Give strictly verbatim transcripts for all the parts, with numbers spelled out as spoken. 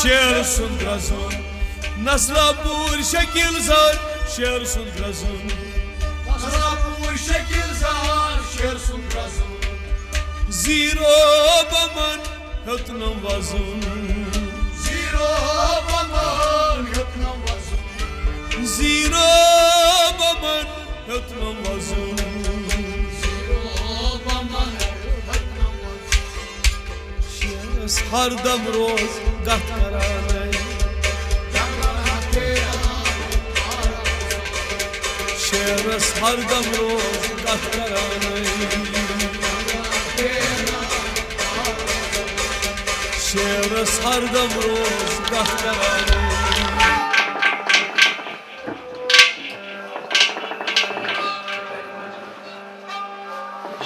شعر سُنٛد رزُن۔ نسلہ پوٗر شکیل زار، شعر سُنٛد رزُن۔ نسلہ پوٗر شکیل زار، شعر سُنٛد رزُن۔ زیٖرو بمن ہیوٚتنم وزُن۔ زیٖرو بمن ہیوٚتنم وزُن۔ زیٖرو بمن ہیوٚتنم وزُن۔ زیٖرو بمن ہیوٚتنم وزُن۔ شعرس ہردم روز کتھ کران۔ شعرس ہردم روز کتھ کران۔ شعرس ہردم روز کتھ کران۔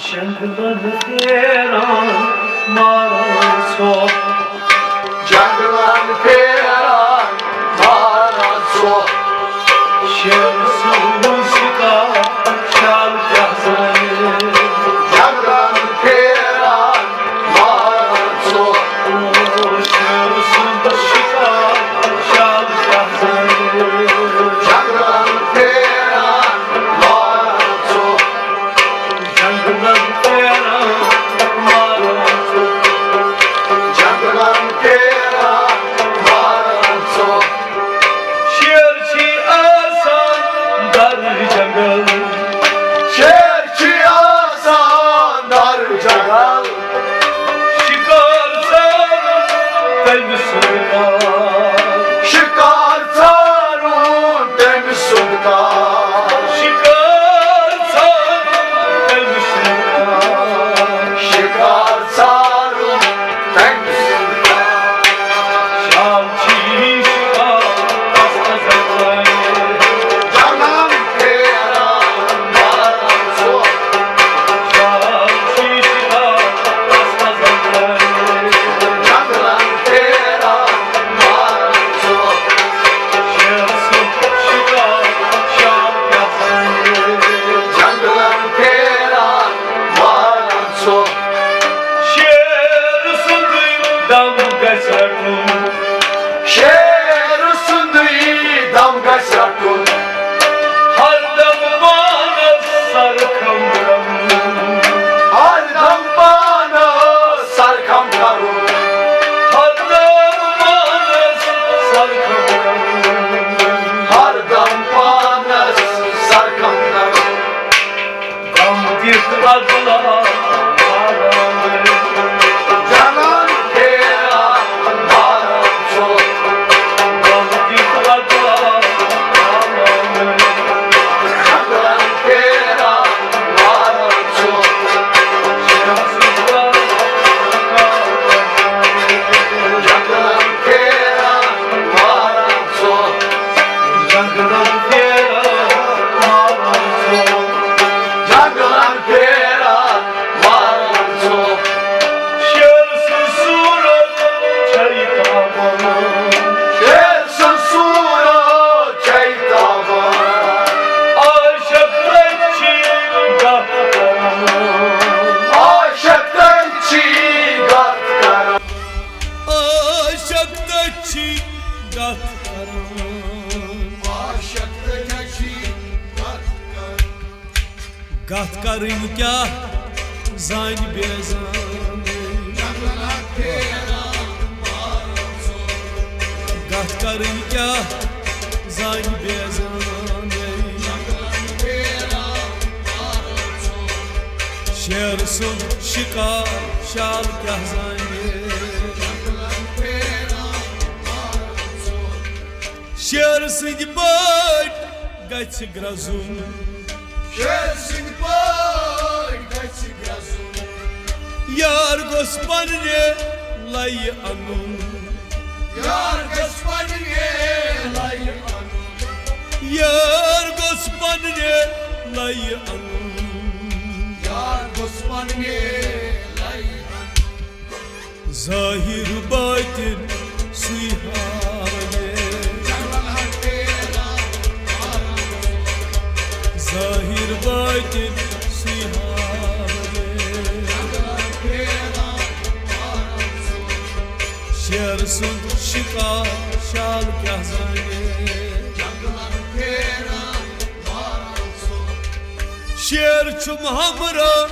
جنگلن پھیران ماران ژھۄپھ۔ جنگلن پھیران ماران ژھۄپھ۔ شیر سُنٛد شکار شال کیٛاہ زانہِ۔ جنگلن پھیران ماران ژھۄپھ۔ شیر سُنٛد شکار شال کیٛاہ زانہِ۔ جنگلن پھیران ماران ژھۄپھ۔ جنگلن پھیران ماران ژھۄپھ۔ جنگلن پھیران ماران ژھۄپھ۔ شیر چھی آسان در جنگل۔ شیر چھی آسان در جنگل۔ شکار ژھانڈُن تٔمۍ سُنٛد کار۔ شکار ژھانڈُن تٔمۍ سُنٛد کار۔ شکار ژھانڈُن تٔمۍ سُنٛد کار۔ شکار ژھانڈُن تٔمۍ سُنٛد کار۔ شال چھی شکار تس نظر لگہِ۔ جنگلن پھیران ماران ژھۄپھ۔ شال چھی شکار تس نظر لگہِ۔ جنگلن پھیران ماران ژھۄپھ۔ شیر سُنٛد شکار شال کیٛاہ زانہِ۔ جنگلن پھیران ماران ژھۄپھ۔ شیر سُنٛدُے دم گژھِ رٹُن۔ شیر سُنٛدُے دم گژھِ رٹُن۔ ہردم پانس سرخم کرُن۔ ہردم پانس سرخم کرُن۔ ہردم پانس سرخم کرُن۔ ہردم پانس سرخم کرُن۔ غم دِتھ بدلا آرام۔ جنگلن پھیران ماران ژھۄپھ۔ غم دِتھ بدلا آرام۔ جنگلن پھیران ماران ژھۄپھ۔ جنگلن پھیران ماران ژھۄپھ۔ جنگلن پھیران ماران ژھۄپھ۔ جنگلن پھیران ماران ژھۄپھ۔ شیر سٕنٛز صوٗرت چھے تابان۔ شیر سٕنٛز صوٗرت چھے تابان۔ عاشق تٔتھۍ چھی گتھ کران۔ عاشق تٔتھۍ چھی گتھ کران۔ عاشق تٔتھۍ چھی گتھ کران۔ عاشق تٔتھۍ چھی گتھ کران۔ گتھ کرٕنۍ کیٛاہ زانہِ بے زان۔ گتھ کرٕنۍ کیٛاہ زانہِ بے زان۔ شیر سُنٛد شکار شال کیٛاہ زانہِ۔ شیر سٕنٛدۍ پٲٹھۍ گژھِ گرٛزُن۔ شیر سٕنٛدۍ پٲٹھۍ گژھِ گرٛزُن۔ یار گوٚژھ پننہِ لیہِ انُن۔ یار گوٚژھ پننہِ لیہِ انُن۔ یار گوٚژھ پننہِ لیہِ انُن۔ یار گوٚژھ پننہِ لیہِ انُن۔ ظٲہِر باطِن سُے ہاوے۔ ظٲہِر باطِن سُے ہاوے۔ شیر سُنٛد شکا شال کیٛاہ زانہِ۔ جنگلن پھیران ماران ژوٚپ۔ شیر چھُم ہمراہ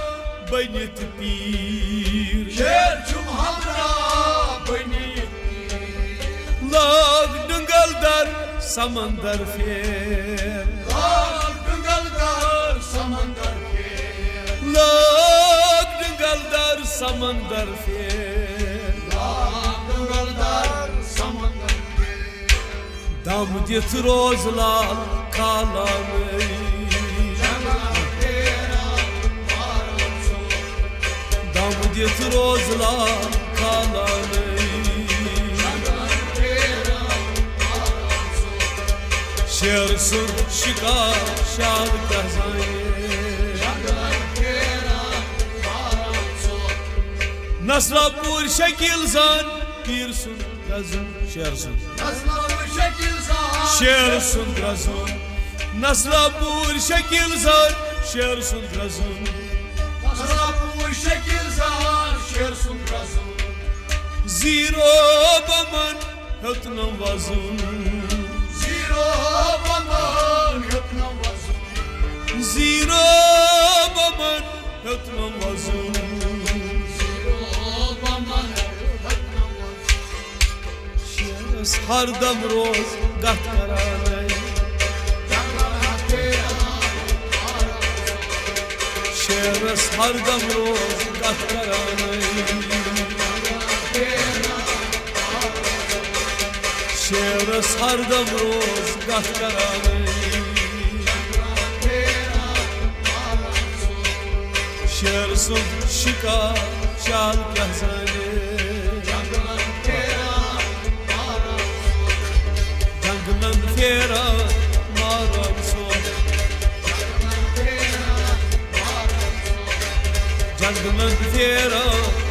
بٔنِتھ پیٖر۔ شیر چھُم ہمراہ بٔنِتھ پیٖر۔ لاگ ڈنگل در سمندر پھیر۔ لاگ ڈنگل در سمندر پھیر۔ لاگ ڈنگل در سمندر پھیر۔ لاگ ڈنگل در سمندر پھیر۔ دم دِتھ روز لال کالانٕے۔ دم دِتھ روز لال کالانٕے۔ شیر سُنٛد شکار شال کیٛاہ زانہِ۔ نسلہ پوٗر شکیل زان پیٖر سُنٛد رزُن۔ شیر سُنٛد۔ نسلہ پوٗر شکیل زان۔ شیر سُنٛد رزُن۔ نسلہ پوٗر شکیل زان شیر سُنٛد رزُن۔ نسلہ پوٗر شکیل زان شیر سُنٛد رزُن۔ زیٖرو بمن ہیوٚتنم وزُن۔ زیٖرو بمن ہیوٚتنم وزُن۔ زیٖرو بمن ہیوٚتنم وزُن۔ زیٖرو بمن ہیوٚتنم وزُن۔ شیرس ہردم روز گتھ کرانٕے۔ شیرس ہردم روز گتھ کرانٕے۔ شیرس ہردم روز گتھ کرانٕے۔ شیر سُنٛد شکار شال کیٛاہ زانہِ۔ جنگلن پھیران ماران ژوٚپ۔ جنگلن پھیران